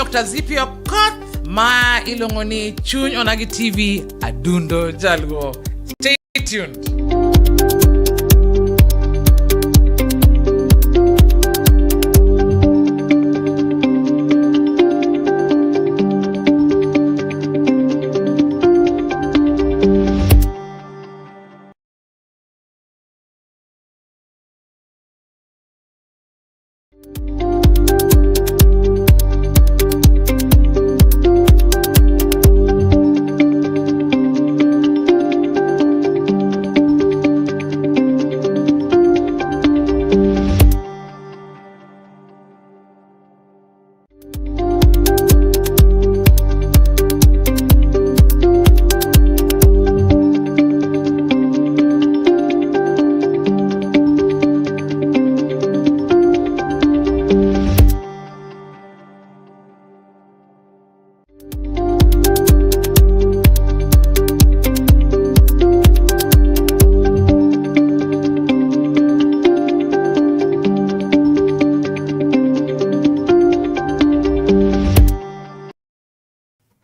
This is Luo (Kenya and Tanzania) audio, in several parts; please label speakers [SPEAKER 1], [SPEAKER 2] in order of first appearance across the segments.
[SPEAKER 1] Dr. Zipi Okoth ma iluongo ni Chuny Onagi TV Adundo Jaluo. Stay tuned.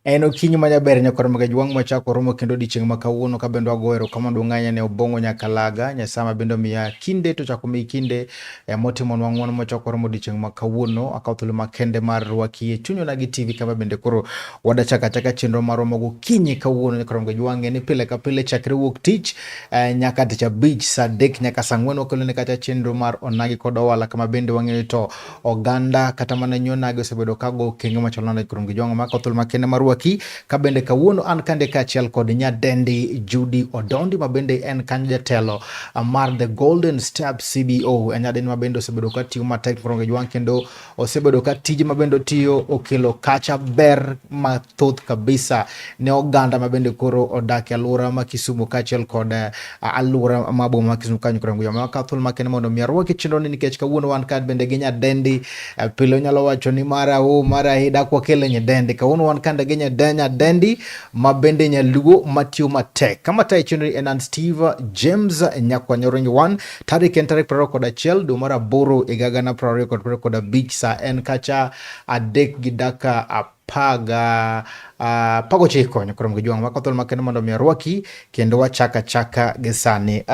[SPEAKER 2] En okinyi ma jaber nyakwar Magaj wang' mwachako romo kendo odiechieng' ma kawuono ka bende wago erokamano duong' ahinya ne Obong'o Nyakalaga, Nyasaye ma bende omiya kinde to ochako omiyi kinde eh, motimonwa ng'wono mwachako romo odiechieng' ma kawuono. Akawo thuolo makende mar rwaki e Chuny Onagi TV kama bende koro wadachako achaka chenro marwa ma gokinyi kawuono nyakwar Magaj wang' ni pile ka pile chakre wuok tich eh, nyaka tich abich saa adek nyaka saa ang'wen wakelone kacha chenro mar Onagi kod Owala kama bende wang'eyo to oganda kata mana nyonagi osebedo ka go okenge machalo nade kuom gi ma kothul makende marwaki ka bende kawuono an kande kaachiel kod nyadendi Judy Odondi ma bende en kanyo jatelo mar The Golden Step CBO en nyadendi ma bende osebedo ka tiyo matek kuom gi jwang' kendo osebedo ka tije ma bende otiyo okelo kacha ber mathoth kabisa ne oganda ma bende koro odak e alwora ma Kisumu kaachiel kod eh, alwora ma boma ma Kisumu kanyo koro nguya ma thuolo makende mondo mi arwaki chenro ni nikech kawuono wan ka bende gi nyadendi eh, pile onyalo wacho ni mara o mara e dak wakele nyadendi kawuono wan kande gi nyadendi ma bende nyaluo matiyo matek kama tayo chenro en an Steve James Nyakwanyoro wan tarik en tarik 21 dwe mar aboro higa gana 2025 sa en kacha adek gi dakika apaga apagochiko nyakoro gi jwang' mako thuolo makende mondo mi arwaki kendo wachak achaka gi sani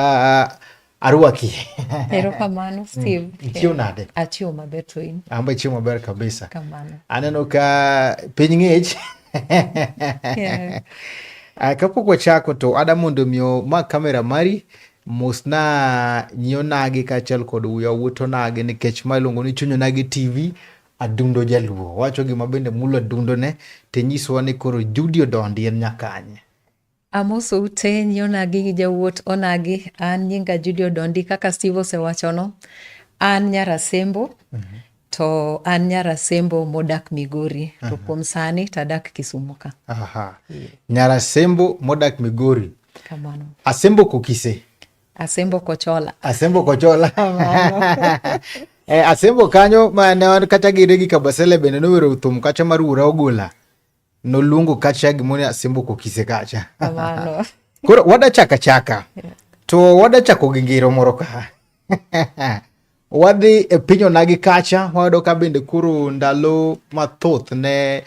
[SPEAKER 2] arwaki
[SPEAKER 3] erokamano Steve
[SPEAKER 2] mm. Ichiew nade
[SPEAKER 3] achiew maber to in
[SPEAKER 2] an be achiew maber kabisa
[SPEAKER 3] kamano
[SPEAKER 2] aneno ka piny ng'ich
[SPEAKER 3] yeah.
[SPEAKER 2] Kapok wachako to ada mondo mi mak kamera mari mosna nyionagi kaachiel kod yawuot onagi nikech ma iluongo ni Chuny Onagi TV Adundo Jaluo. Wacho gima bende mulo adundone to inyisowa ni koro Judy Odondi en nyakanye.
[SPEAKER 3] Amosou te nyi onagi gi jawuot onagi. An nyinga Judy Odondi kaka Steve osewachono. An nyar Asembo. Mm -hmm. To an nyar Asembo modak Migori. Mm -hmm. To kuom sani to adak Kisumu ka.
[SPEAKER 2] Aha. Yeah. Nyar Asembo modak Migori.
[SPEAKER 3] Kamano.
[SPEAKER 2] Asembo kokise.
[SPEAKER 3] Asembo Kochola.
[SPEAKER 2] Asembo Kochola. Eh, Asembo kanyo ma ne wan kata gi Regi Kabasele bende nowero thum kacha mar Wuora Ogola. Noluongo kacha gimoro ni Asembo Kokise kacha.
[SPEAKER 3] Kamano.
[SPEAKER 2] Koro wada chaka chaka.
[SPEAKER 3] Yeah.
[SPEAKER 2] To wada chako gi ngero moro ka. Wadhi e piny onagi kacha, wayudo ka bende koro ndalo mathoth ne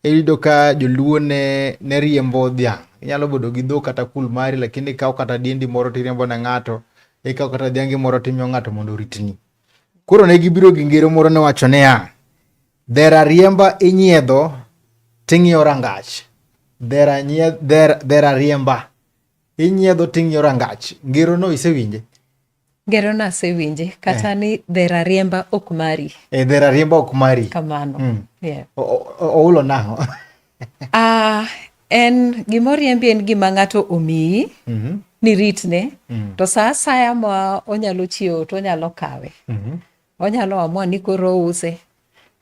[SPEAKER 2] iyudo ka joluo ne, ne riembo dhiang'. Inyalo bedo gi dhok kata kul mari, lakini ikawo kata diendi moro tiriembo ne ng'ato, ikawo kata dhiangi moro timiyo ng'ato mondo oritni. Koro ne gibiro gi ngero moro ne wacho niya, dher ariemba inyiedho ting'iyo rangach. Dher, anyie, dher, dher ariemba inyiedho ting'iyo rangach. Ngero no isewinje?
[SPEAKER 3] Ngero no asewinje kata eh. ni dher ariemba ok mari.
[SPEAKER 2] Eh, dher ariemba ok mari.
[SPEAKER 3] Kamano. Mm. Yeah.
[SPEAKER 2] Oulo nang'o?
[SPEAKER 3] Ah, en gima oriembi en gima ng'ato omiyi mm -hmm. ni ritne mm. to sa asaya ma onyalo chiewo to onyalo kawe. Mm -hmm. Onyalo amua ni koro ouse.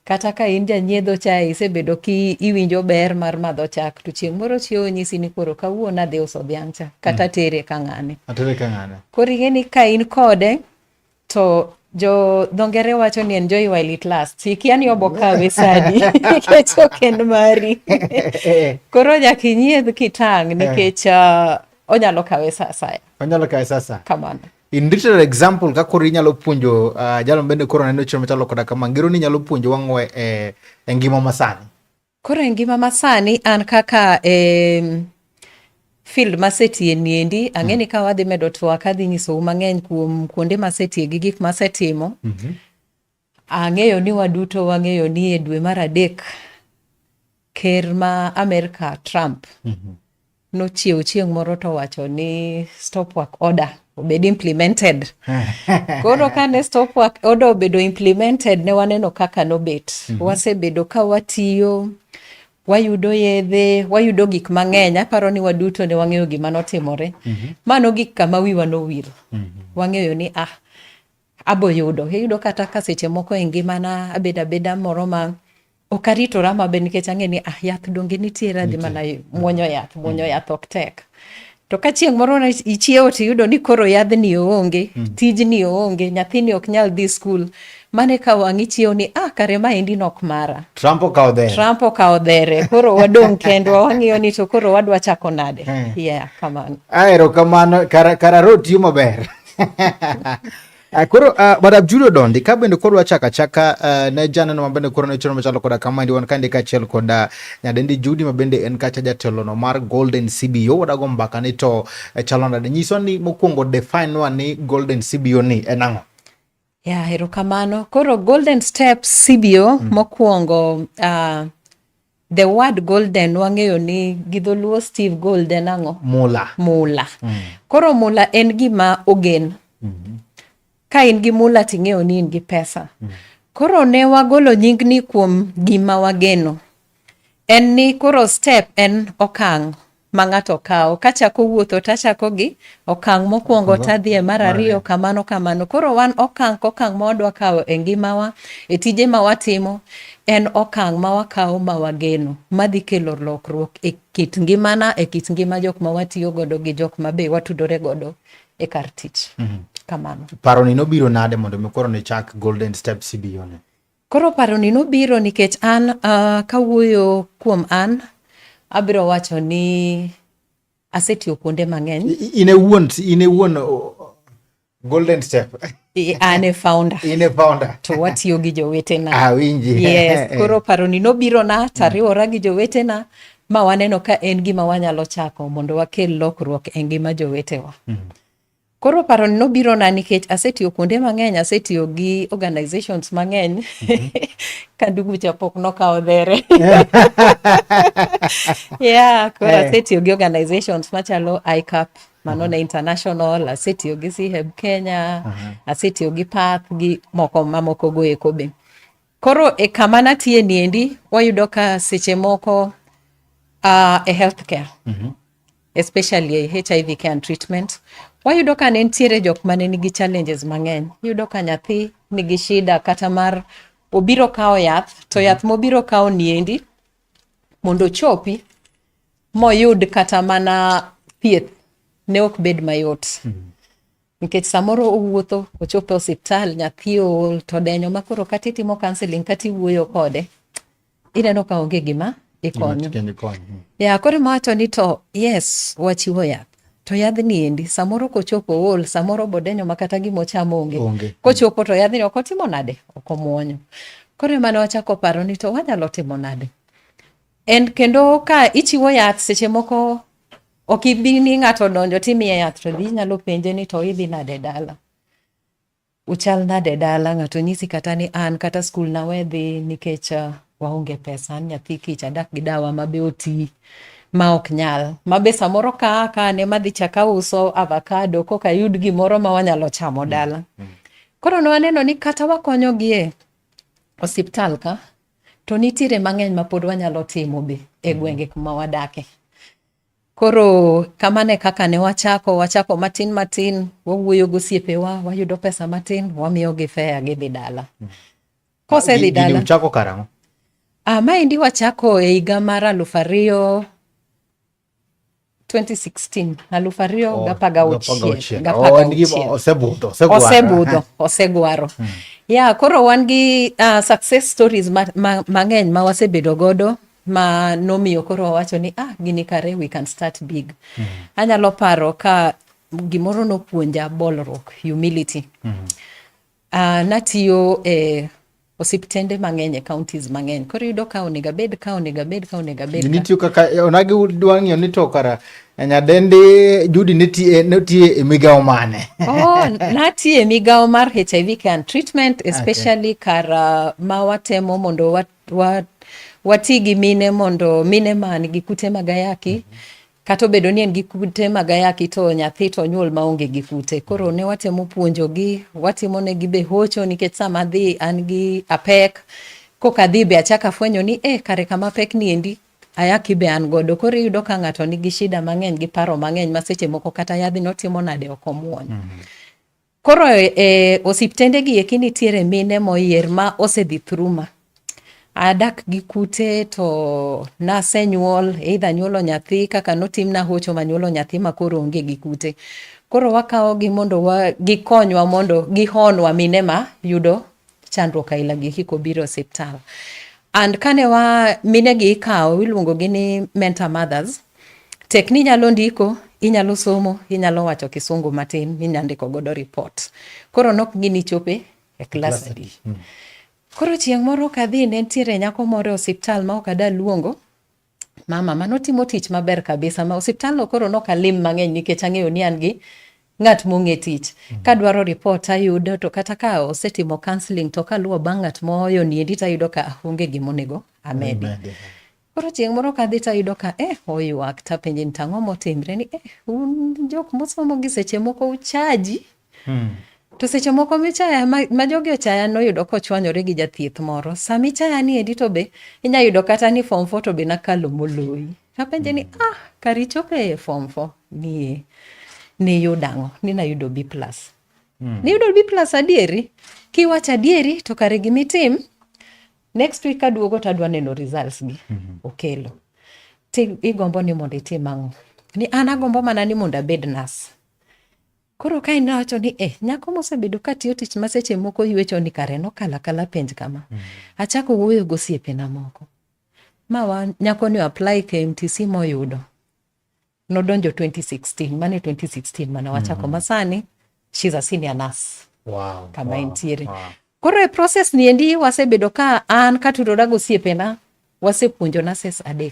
[SPEAKER 3] Kata ka in janyiedho chae isebedo ki iwinjo ber mar madho chak to chieng' moro chiewo nyisi ni koro kawuono adhi uso dhiang' cha kata mm. tere ka ng'ane.
[SPEAKER 2] Atere ka ng'ane.
[SPEAKER 3] Koro ing'e ni ka in kode to jo dho ngere wacho ni enjoy while it lasts. Ikia ni obo kawe sadi nikech ok en mari. Koro nyaka inyiedh kitang' eh. nikech onyalo kawe sa asaya.
[SPEAKER 2] Onyalo kawe sa asaya.
[SPEAKER 3] Kamano.
[SPEAKER 2] In written example ka koro inyalo puonjo jalo bende koro neno chenro machalo koda kama ngero ni nyalo puonjo wang'o e, e ngima masani.
[SPEAKER 3] Koro e ngima masani an kaka e field masetiye niendi, ang'e ni ka wadhi medo twak adhi nyisou mang'eny kuom kuonde masetiye gi gik masetimo. Ang'eyo ni waduto wang'eyo ni e dwe mar adek ker ma Amerka Trump nochiewo chieng' moro to owacho ni stop work order obed implemented. Koro kane stop work order obedo implemented ne waneno kaka nobet. Wasebedo ka watiyo, wayudo yedhe, wayudo gik mang'eny. Aparo ni waduto ne wang'eyo gima notimore. Mano gik kama wiwa nowil. Wang'eyo ni ah, abo yudo. Iyudo kata ka seche moko e ngimana abedo abeda moro ma ok aritora maber nikech ang'e ni ah, yath donge nitiere adhi mana muonyo yath, muonyo yath ok tek. To ka chieng' moro ne ichiewo tiyudo ni koro yadhni oonge, tijni oonge, nyathini ok nyal dhi skul, mane ka wang' ichiewo ni ah, kare maendi nok mara.
[SPEAKER 2] Trump okawo dhere.
[SPEAKER 3] Trump okawo dhere, koro wadong' kendwa, wang'iyo ni to koro wadwa chako nade. Yeah, kamano.
[SPEAKER 2] Ah, erokamano kara, kara ro tiyo maber. Koro Madam Judy Odondi, ka bende koro wachako achaka ne janeno ma bende koro ne chenro machalo koda kama endi wan kande kaachiel koda nyadendi Judy ma bende en kacha jatelo no mar Golden CBO. Wadago mbaka ni to chalo nade? Nyiswa ni mokwongo define nwa ni Golden CBO ni en ang'o?
[SPEAKER 3] Ya, erokamano. Koro Golden Steps CBO mokwongo the word golden wang'eyo ni gi dholuo Steve golden ang'o?
[SPEAKER 2] Mula.
[SPEAKER 3] Mula. Koro mula en gima ogen. Ka in gi mula ting'eyo ni in gi pesa. Koro ne wagolo nyingni kuom gima wageno. En ni koro step en okang' ma ng'ato kawo. Kachako wuotho tachako gi okang' mokwongo tadhi e mar ariyo kamano kamano. Koro wan okang' kokang' ma wadwa kawo e ngimawa, e tije ma watimo, en okang' ma wakawo ma wageno, madhi kelo lokruok e kit ngimana, e kit ngima jok ma watiyo godo gi jok ma be watudore godo e kar tich. Kamano.
[SPEAKER 2] Paroni nobiro nade mondo mi koro nichak Golden Step CBO ni?
[SPEAKER 3] Koro paroni nobiro nikech an kawuoyo kuom an, abiro wacho ni asetiyo kuonde mang'eny.
[SPEAKER 2] In e wuon, in e wuon Golden Step.
[SPEAKER 3] An e founder.
[SPEAKER 2] In e founder.
[SPEAKER 3] To watiyo gi jowetena.
[SPEAKER 2] Awinji.
[SPEAKER 3] Yes, koro paroni nobirona tariwora gi jowetena ma waneno ka en gima wanyalo chako mondo wakel lokruok e ngima jowetewa. Koro paroni nobirona nikech asetiyo kuonde mang'eny, asetiyo gi organizations mang'eny. Ka ndugu cha pok nokawo dhere. Yeah, koro asetiyo gi organizations machalo ICAP, mano ne international, asetiyo gi CHEB Kenya, asetiyo gi PATH gi moko mamoko go eko be. Koro e kama natiye niendi, wayudo ka seche moko e healthcare, especially e HIV care and treatment, wayudo ka ne nitiere jok mane nigi challenges mang'eny. Iyudo ka nyathi nigi shida kata mar obiro kawo yath, to yath mobiro kawo niendi mondo ochopi moyud kata mana thieth ne ok bed mayot. Nikech samoro owuotho ochopo e osiptal, nyathi ool to denyo ma koro kata itimo counseling kata iwuoyo kode, ineno ka onge gima ikonyo. Ya, koro mawacho ni to yes, wachiwo yath. To yadhni endi samoro kochopo ool, samoro bodenyo ma kata gima ochamo onge.
[SPEAKER 2] Onge.
[SPEAKER 3] Kochopo to yadhni ok otimo nade? Ok omuonyo. Koro ema ne wachako paro ni to wanyalo timo nade? En kendo ka ichiwo yath seche moko ok ibi ni ng'ato odonjo timiye yath to dhi inyalo penje ni to idhi nade dala. Uchal nade dala, ng'ato nyisi kata ni an kata skul nawe dhi nikech waonge pesa, an nyathi kich adak gi dawa ma be oti ma ok nyal. Ma be samoro ka aa ka an ema adhi chak auso avocado koka ayud gimoro ma wanyalo chamo dala. Koro ne waneno ni kata wakonyogi e osiptal ka, to nitiere mang'eny ma pod wanyalo timo be e gwenge kuma wadake. Koro kamano e kaka ne wachako, wachako matin matin, wawuoyo gosiepewa, wayudo pesa matin, wamiyogi fare gidhi dala. Kosedhi
[SPEAKER 2] Gini
[SPEAKER 3] dala.
[SPEAKER 2] uchako karang'o?
[SPEAKER 3] Maendi wachako e higa mar 2000 2016, 2016.
[SPEAKER 2] Oh, Oh, en gima osebudho, osegwaro.
[SPEAKER 3] Osebudho, osegwaro. Yeah, koro wan gi success stories mang'eny ma wasebedo godo ma nomiyo koro wawacho ni gini kare we can start big. Anyalo paro ka gimoro nopuonja bolruok, humility. Natiyo e osiptende mang'eny e counties mang'eny. Koro iyudo ka onego abed ka, onego abed ka, onego abed ka.
[SPEAKER 2] Nitie kaka onagi dwa ng'iyo ni to kara nyadendi Judy nitie nitie e migawo mane?
[SPEAKER 3] Oh, natie e migawo mar HIV care and treatment especially okay. Kar ma watemo mondo wati gi mine mondo mine man gi kute mag ayaki kata obedo ni en gi kute mag ayaki to nyathi to onyuol maonge gi kute. Koro ne watemo puonjogi, watimo negi be hocho nikech sama adhi an gi apek, koka adhi be achako afwenyo ni eh, kare kama apek ni endi ayaki be an godo. Koro iyudo ka ng'ato nigi shida mang'eny gi paro mang'eny ma seche moko kata yadhno otimo nade ok omuony. Koro e osiptende gi eki nitiere mine moyier ma osedhi through ma. Adak gi kute to nasenyuol, either nyuolo nyathi kaka notimna hocho manyuolo nyathi ma koro onge gi kute. Koro wakawo gi mondo gikonywa mondo gihonwa mine ma yudo chandruok aila gi kik obiro e osiptal. And kane wa mine gi ikawo iluongo gi ni mentor mothers. Tek ni inyalo ndiko, inyalo somo, inyalo wacho kisungu matin, inyalo ndiko godo report. Koro nok gini chope e klas adi. Koro chieng' moro kadhi ne nitiere nyako moro e osiptal ma ok ada luongo. Mama manotimo tich maber kabisa ma osiptal no koro nok alim mang'eny nikech ang'eyo ni an gi ng'at mong'e tich. Kadwaro report ayudo to kata ka osetimo counseling to kaluwo bang' ng'at mohoyo niendi tayudo ka onge gimonego amedi. Koro chieng' moro kadhi tayudo ka oywak tapenje ni tang'o motimre ni un jok mosomo gi seche moko uchaji. To seche moko michaya ma jogi ochaya noyudo kochwanyore gi jathieth moro. Sama ichaya ni endi to be inya yudo kata ni form 4 to be nakalo moloyi. Tapenje ni kar ichopo e form 4 ni niyudo ang'o? Ni nayudo B+. Niyudo B+ adieri? Kiwacho adieri to kare gimitim next week kaduogo to adwa neno results gi. Okelo. Ti igombo ni mondo itim ang'o? Ni an agombo mana ni mondo abed nurse. Koro ka inawacho ni nyako mosebedo ka tiyo tich ma seche moko ywecho ni kare nokalo akala penj kama. Achako wuoyo gi osiepena moko. Ma wa nyako ni apply KMTC moyudo. Nodonjo 2016, mane 2016 mane wachako masani she's a senior nurse.
[SPEAKER 2] Wow,
[SPEAKER 3] Kama
[SPEAKER 2] wow,
[SPEAKER 3] entiere.
[SPEAKER 2] wow.
[SPEAKER 3] Koro e process ni endi wasebedo ka an katudora gi osiepena wasepuonjo nurses 3.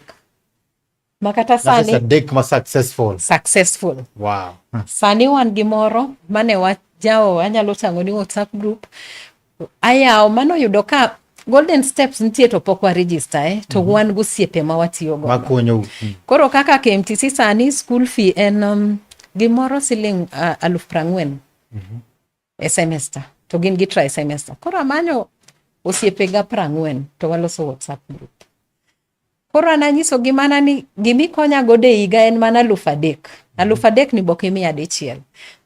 [SPEAKER 3] Makata
[SPEAKER 2] Nurses
[SPEAKER 3] sani
[SPEAKER 2] 3 ma successful.
[SPEAKER 3] Successful.
[SPEAKER 2] Wow.
[SPEAKER 3] Sani wan gi moro mane wajawo, anyalo tang'o ni WhatsApp group. Ayawo mano yudo ka Golden Steps nitie to pok wa register to wan gi osiepe ma watiyo godo.
[SPEAKER 2] Makonyo.
[SPEAKER 3] Koro kaka KMTC sani school fee en gimoro siling 40,000 e semester to gin gi tri semester. Koro amanyo osiepega 40 to waloso WhatsApp group. Koro an anyisogi mana ni gimikonya godo e higa en mana 3,000. 3,000 ni bok imiya dichiel.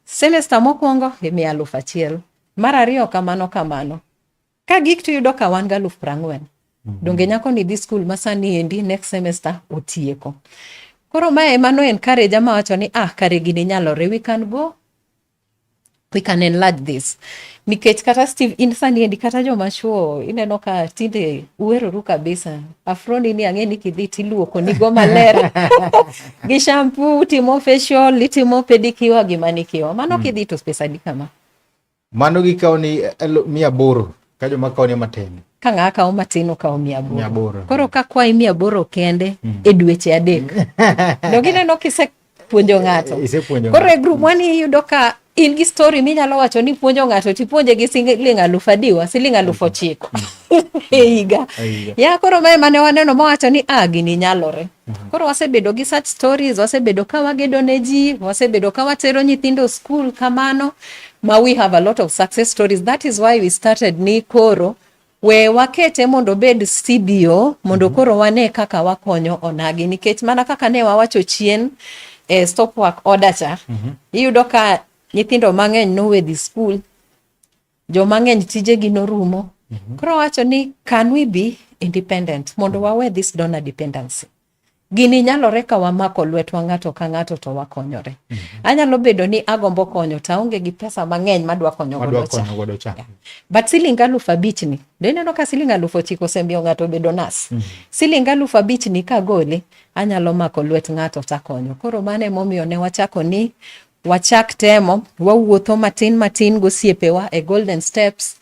[SPEAKER 3] Semester mokwongo imiya 1,000. Mar ariyo kamano kamano. Ka gik to iyudo ka wan gi 40,000. Donge nyako ni dhi school ma sani endi next semester otieko. Koro mae ema no encourage ama wacho ni kare gini nyalore, we can go, we can enlarge this. Nikech kata Steve in sani endi kata joma chuo ineno ka tinde uweroru kabisa. Afroni ni ang'e ni kidhi tiluoko nigo maler. Gi shampoo, itimo facial, itimo pedicure gi manicure. Mano kidhi to pesa adi kama?
[SPEAKER 2] Mano gikawo ni 800 ka joma kawo ni matin.
[SPEAKER 3] Ka ng'a kawo matin okawo mia aboro.
[SPEAKER 2] Mia aboro.
[SPEAKER 3] Koro ka kwayi 800 kende e dweche 3. Donge ineno kise puonjo ng'ato.
[SPEAKER 2] Isepuonjo
[SPEAKER 3] Koro e
[SPEAKER 2] ng'ato.
[SPEAKER 3] group wani iyudo ka in gi story minyalo wacho ni puonjo ng'ato tipuonje gi siling 1000 adiwa, siling 9,000 e higa.
[SPEAKER 2] E higa.
[SPEAKER 3] Ya koro mae mane waneno mawacho ni gini nyalore. Koro wasebedo gi such stories, wasebedo ka wagedo ne ji, wasebedo ka watero nyithindo school kamano, ma we have a lot of success stories. That is why we started ni koro we wakete mondo obed CBO mondo koro wane kaka wakonyo onagi, nikech mana kaka ne wawacho chien e stop work order cha, iyudo ka nyithindo mang'eny nowe dhi school, joma ng'eny tijegi norumo. Koro wacho ni can we be independent mondo wawe this donor dependency. Gini nyalore ka wamako lwetwa ng'ato ka ng'ato to wakonyore. Anyalo bedo ni agombo konyo to aonge gi pesa mang'eny madwa konyo
[SPEAKER 2] Madwa
[SPEAKER 3] godo cha.
[SPEAKER 2] konyo godo cha.
[SPEAKER 3] Yeah. But siling 5,000 ni, do ineno ka siling 9,000 osemiyo ng'ato obedo nas. Siling 5,000 ni kagole, anyalo mako lwet ng'ato takonyo. Koro mano emomiyo ne wachako ni Wachak temo, wawuotho matin matin gosiepewa e Golden Steps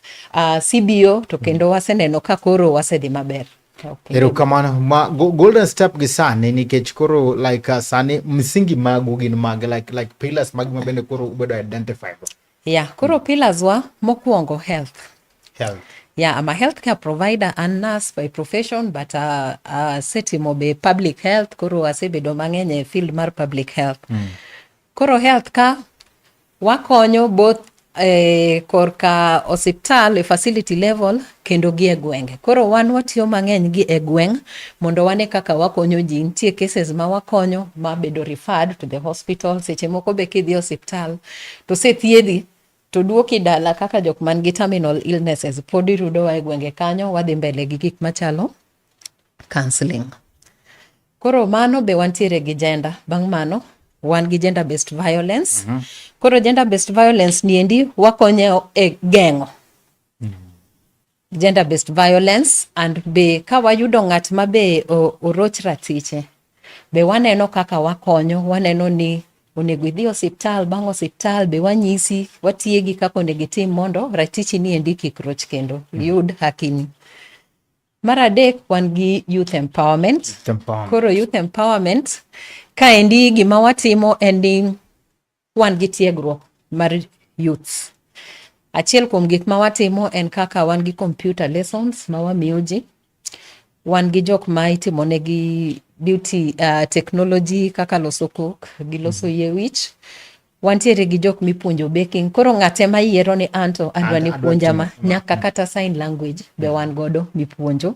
[SPEAKER 3] CBO to kendo waseneno ka koro wasedhi maber. Okay.
[SPEAKER 2] Erokamano. Ma Golden Step gi sani nikech koro like sani msingi magu gin mag like pillars mag ma bende koro ubedo identified.
[SPEAKER 3] Yeah, koro pillars wa mokwongo health.
[SPEAKER 2] Health.
[SPEAKER 3] Yeah, I'm a healthcare provider and nurse by profession, but asetimo be public health, koro asebedo mang'eny e field mar public health. Koro health ka wakonyo both korka osiptal e facility level kendo gi e gwenge. Koro wan watiyo mang'eny gi e gweng' mondo wane kaka wakonyo ji. Nitie cases ma wakonyo ma bedo referred to the hospital. Seche moko be kidhi osiptal to osethiedhi to duoki dala kaka jok man gi terminal illnesses pod iyudowa e gwenge kanyo, wadhi mbele gi gik machalo counseling. Koro mano be wantiere gi gender. Bang' mano wan gi gender based violence. Koro gender based violence niendi wakonyo e geng'o gender based violence, and be ka wayudo ng'at ma be oroch ratiche be waneno kaka wakonyo, waneno ni onego idhi osiptal, bang' osiptal be wanyisi, watiegi kaka onego itim mondo ratichi ni endi kik roch kendo iyud hakini. Mar adek wan gi youth empowerment.
[SPEAKER 2] Youth empowerment.
[SPEAKER 3] Koro youth empowerment kaendi gima watimo en ni wan gi tiegruok mar youths. Achiel kuom gik ma watimo en kaka wan gi computer lessons ma wamiyo ji. Wan gi jok ma itimonegi beauty technology kaka loso kok gi loso yie wich. Wantiere gi jok mipuonjo baking. Koro ng'ate ma yiero ni anto adwa ni
[SPEAKER 2] Adwa
[SPEAKER 3] puonja ma
[SPEAKER 2] timo.
[SPEAKER 3] Nyaka kata sign language be wan godo mipuonjo.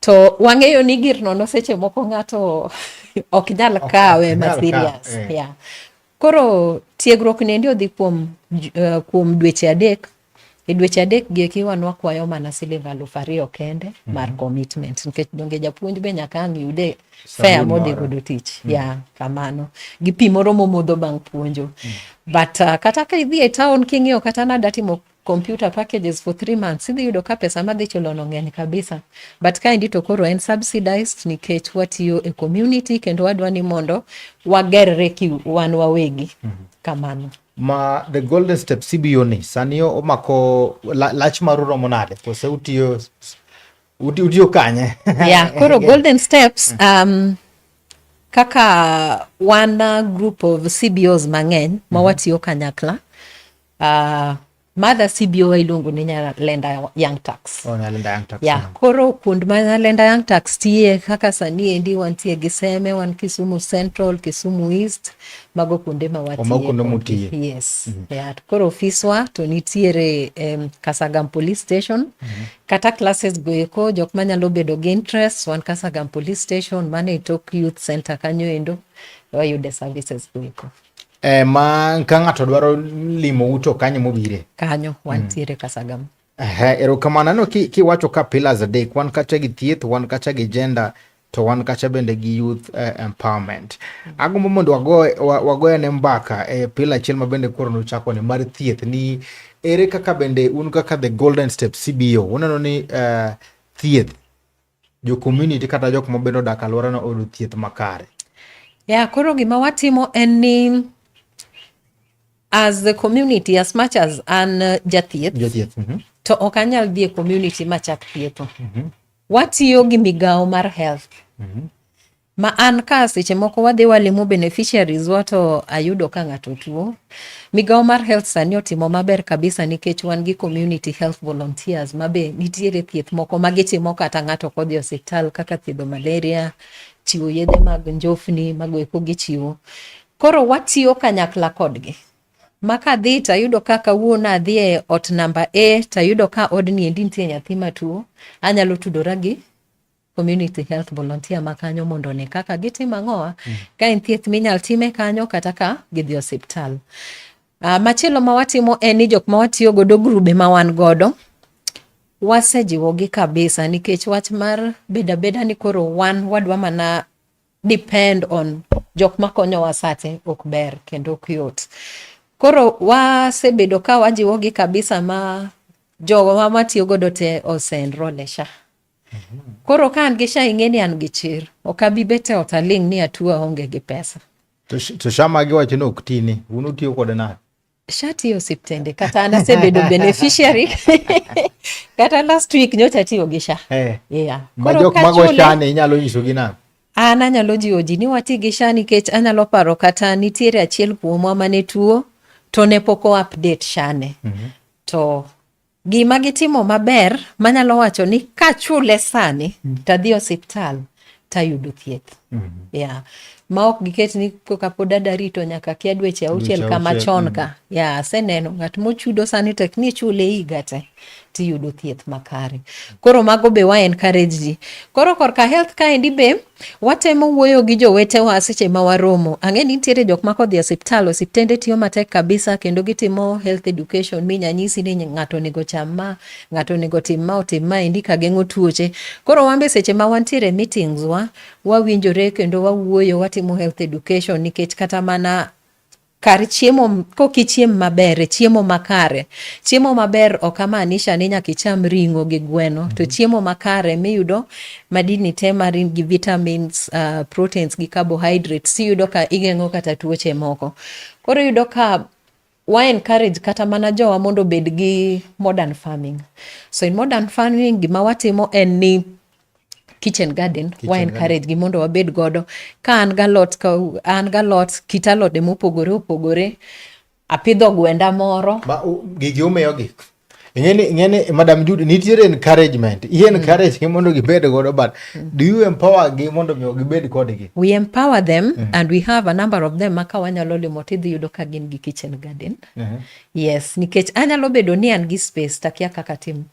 [SPEAKER 3] To wang'eyo ni gir nono seche moko ng'ato ok nyal kawe
[SPEAKER 2] ok
[SPEAKER 3] ma
[SPEAKER 2] nyal kawe,
[SPEAKER 3] serious.
[SPEAKER 2] eh.
[SPEAKER 3] Yeah. Koro tiegruok niendi odhi kuom dweche 3. E dweche 3 gi eki wan wakwayo mana siling 2,000 kende mar commitment, nikech donge japuonj be nyaka ang' yude fare
[SPEAKER 2] Sabun
[SPEAKER 3] modhi
[SPEAKER 2] moro.
[SPEAKER 3] godo tich. Yeah, kamano. Gi pi moro momodho bang' puonjo. But kata ka idhi e town king'iyo kata nada timo computer packages for 3 months, idhi yudo ka pesa madhi chulo no ng'eny kabisa. But kaendi to koro en subsidized nikech watiyo e community kendo wadwa ni mondo wagerre ki wan wawegi. Kamano.
[SPEAKER 2] Ma the Golden Step CBO ni sani omako lach maru romo nade? Kose utiyo kanye?
[SPEAKER 3] Yeah, koro Golden Steps, kaka wan a group of CBOs mang'eny ma watiyo kanyakla. Mother CBO iluongo ni Nyalenda Young Turks.
[SPEAKER 2] Oh, Nyalenda Young Turks.
[SPEAKER 3] Yeah, koro kuond ma Nyalenda Young Turks tiye kaka sani endi wantie gi Seme, wan Kisumu Central, Kisumu East, mago kuonde ma watiye.
[SPEAKER 2] Mago kuonde
[SPEAKER 3] kodgi.
[SPEAKER 2] mutiye.
[SPEAKER 3] Yes. Yeah, koro ofiswa to nitiere Kasagam Police Station. Kata classes go eko jok manyalo bedo gi interest, wan Kasagam Police Station, mane e tok Youth Center kanyo endo, wayude services go eko.
[SPEAKER 2] Ma ka ng'ato dwaro limo u to kanyo mobire?
[SPEAKER 3] Kanyo, wantiere Kasagam.
[SPEAKER 2] Ehe, erokamano. Aneno kiwacho ka pillars 3, wan kacha gi thieth, wan kacha gi gender, to wan kacha bende gi youth empowerment. Agombo mondo wagoyane mbaka e pillar achiel ma bende koro nuchako ni mar thieth, ni ere kaka bende un kaka the Golden Step CBO uneno ni thieth jo community kata jok ma bende odak alworano oyudo thieth makare?
[SPEAKER 3] Yeah, koro gima watimo en ni as the community, as much as an jathieth,
[SPEAKER 2] Jathieth,
[SPEAKER 3] to ok anyal dhi e community machak thietho. Watiyo gi migawo mar health. Ma an ka seche moko wadhi walimo beneficiaries wa to ayudo ka ng'ato tuo. Migawo mar health sani otimo maber kabisa nikech wan gi community health volunteers ma be nitiere thieth moko ma gitimo kata ng'ato ok odhi osiptal, kaka thiedho malaria, chiwo yedhe mag njofni, mago eko gichiwo. Koro watiyo kanyakla kodgi. Ma kadhi tayudo ka kawuono adhi e ot namba A tayudo ka odni endi nitie nyathi matuo, anyalo tudora gi community health volunteer ma kanyo mondo one kaka gitimo ang'owa, ka en thieth minyal time kanyo kata ka gidhi osiptal. Machielo ma watimo en ni jok ma watiyo godo, grube ma wan godo, wasejiwogi kabisa nikech wach mar bedo abeda ni koro wan wadwa mana depend on jok makonyowa sate ok ber kendo ok yot. Koro wasebedo ka wajiwogi kabisa ma jogo ma watiyo godo te ose enroll e SHA. Koro ka an gi SHA ing'e ni an gi chir. Ok abi bet e ot aling' ni atuo aonge gi pesa.
[SPEAKER 2] To SHA ma giwacho ni ok tini, un utiyo kode nade?
[SPEAKER 3] SHA tiyo osiptende, kata an asebedo beneficiary. Kata last week nyocha atiyo gi SHA. Yeah.
[SPEAKER 2] Ma
[SPEAKER 3] Koro
[SPEAKER 2] jok mago
[SPEAKER 3] kachule-
[SPEAKER 2] SHA ni inyalo nyisogi nang'o?
[SPEAKER 3] An anyalo jiwo ji ni wati gi SHA nikech anyalo paro kata nitiere achiel kuomwa mane tuo to ne pok o update SHA ne. To gima gitimo maber manyalo wacho ni kachule sani tadhi osiptal tayudo thieth. Yeah. Ma ok giket ni koka pod adarito nyaka kia dweche 6
[SPEAKER 2] Dweche
[SPEAKER 3] kama
[SPEAKER 2] 6,
[SPEAKER 3] chon ka. Yeah, aseneno ng'at mochudo sani tek ni ichule higa te tiyudo thieth makare. Koro mago be wa encourage ji. Koro korka health kaendi be watemo wuoyo gi jowetewa seche ma waromo. Ang'e ni nitiere jok ma kodhi e osiptal, osiptende tiyo matek kabisa kendo gitimo health education minya nyisi ni ng'ato onego cham ma, ng'ato onego tim ma, otim maendi ka geng'o tuoche. Koro wan be seche ma wantiere e meetings wa, wawinjore kendo wawuoyo, watimo health education nikech kata mana kar chiemo kok ichiem maber, chiemo makare. Chiemo maber ok amaanisha ni nyaka icham ring'o gi gweno, to chiemo makare miyudo madini te mar gi vitamins, proteins gi carbohydrates, iyudo ka igeng'o kata tuoche moko. Koro iyudo ka wa encourage kata mana jowa mondo obed gi modern farming. So in modern farming gima watimo en ni kitchen garden,
[SPEAKER 2] Kitchen
[SPEAKER 3] wa encourage gi mondo wabed godo. Ka an galot, ka an galot, kit alode mopogore opogore, apidho gwenda moro.
[SPEAKER 2] Ma gigi umiyogi. Ing'eni Madam Judy, nitiere encouragement. I encourage gi mondo gibed godo, but do you empower gi mondo mi gibed kodgi?
[SPEAKER 3] We empower them and we have a number of them ma ka wanyalo limo tidhi yudo ka gin gi kitchen garden. Yes, nikech anyalo bedo ni an gi space takia kaka tim.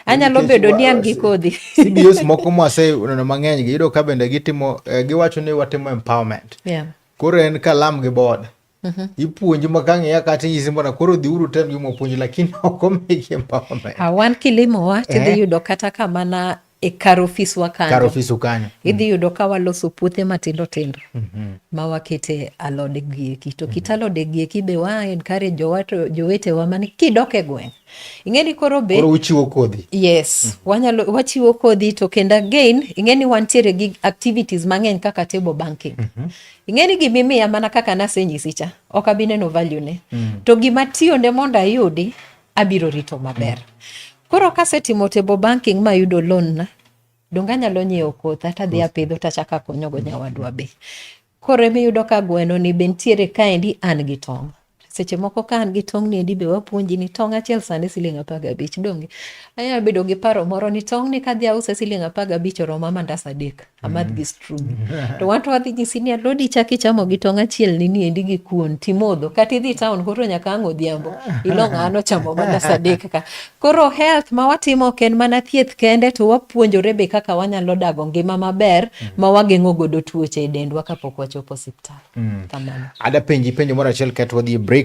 [SPEAKER 3] Anyalo
[SPEAKER 2] Nikech
[SPEAKER 3] bedo ni an gi kodhi.
[SPEAKER 2] CBOs moko mwaseneno mang'eny gi iyudo ka bende gitimo, giwacho ni watimo empowerment. Koro en kalam gi board. Ipuonji ma ka ng'iya kata inyisi bwana koro dhiuru tem gima opuonji, lakini ok omigi empowerment.
[SPEAKER 3] Wan kilimowa tidhi yudo kata ka mana e kar ofiswa kanyo.
[SPEAKER 2] Kar ofisu kanyo.
[SPEAKER 3] Idhi yudo ka waloso puothe matindo tindo ma wakete alode gieki. To kit alode gieki be wa encourage jowetewa mani kidok e gweng'. Ing'e ni koro be
[SPEAKER 2] Koro uchiwo kodhi.
[SPEAKER 3] Yes, wachiwo kodhi to kendo again ing'e ni wantiere gi activities mang'eny kaka table banking. Ing'e ni gimimiya mana kaka nasenyisi cha, ok abi neno value ne. To gima tiyone mondo ayudi, abiro rito maber. Koro kasetimo table banking mayudo loan na, donge anyalo nyiewo kotha tadhi apidho tachako akonyogo nyawadwa be. Koro emiyudo ka gweno ni be nitiere kaendi an gi tong'. Seche moko ka an gi tong' ni endi be wapuonji ni tong' achiel sani siling 15 donge. Anyalo bedo gi paro moro ni tong' ni kadhi ause siling 15 oroma mandas 3 amadh gi strungi. To wan to wadhi nyisi ni alodi chak ichamo gi tong' achiel ni ni endi gi kuon timodho. Kata idhi town koro nyaka ang' odhiambo ilo ng'ano chamo mandas 3 ka. Koro health ma watimo ok en mana thieth kende to wapuonjore be kaka wanyalo dago ngima maber ma wageng'o godo tuoche e dendwa kapok wachopo osiptal. Kamano.
[SPEAKER 2] Ada penji penjo moro achiel kaeto wadhi e break.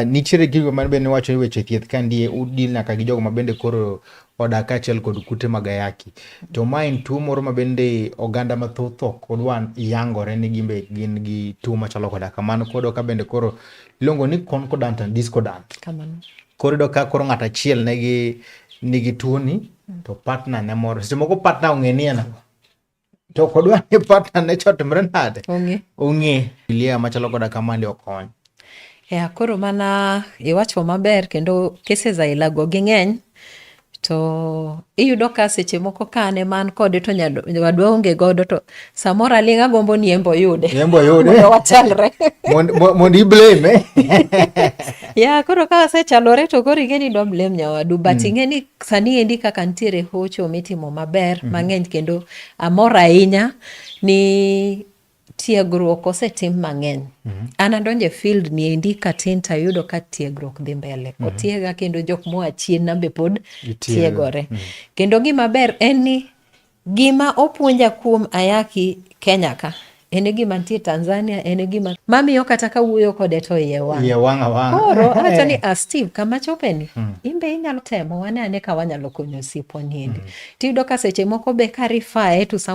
[SPEAKER 2] Nitiere gigo man bende niwacho ni weche thieth ka ndie udil nyaka gi jogo ma bende koro odak kaachiel kod kute mag ayaki. To ma en tuo moro ma bende oganda mathoth ok odwa yangore ni gin be gin gi tuo machalo koda kamano. Koro ka bende koro iluongo ni concordant and discordant.
[SPEAKER 3] Kamano.
[SPEAKER 2] Koro iyudo ka koro ng'ato achiel nigi tuoni to partner ne moro. Seche moko partner ong'e ni en ang'o. To ok odwa ni partner ne cha otimre nade?
[SPEAKER 3] Ong'e.
[SPEAKER 2] Ong'e. Familia machalo koda kamandi okony.
[SPEAKER 3] Ya, koro mana iwacho maber kendo cases aila go ging'eny to iyudo ka seche moko ka an ema an kode to nyawadwa onge godo to samoro aling' agombo ni en be oyude.
[SPEAKER 2] En be oyude.
[SPEAKER 3] Mondo wachalre.
[SPEAKER 2] Mondo i blame, eh?
[SPEAKER 3] Ya, koro ka wasechalore to koro ing'e ni idwa blame nyawadu, but ing'e ni sani endi kaka nitiere hocho mitimo maber mang'eny kendo amor ahinya ni tiegruok osetim mang'eny. An adonjo e field ni endi katin to ayudo ka tiegruok dhi mbele. Otiega kendo jok moa chien na be pod tiegore. Kendo gima ber en ni gima opuonja kuom ayaki Kenya ka en e gima nitie Tanzania, en e gima mamiyo kata ka wuoyo kode to iye wang'.
[SPEAKER 2] Iye wang' awang'a.
[SPEAKER 3] Koro awacho ni Steve, kama chopeni, in be inyalo temo wane ane ka wanyalo konyo osiepwa ni endi. Tiyudo ka seche moko be ka refer to some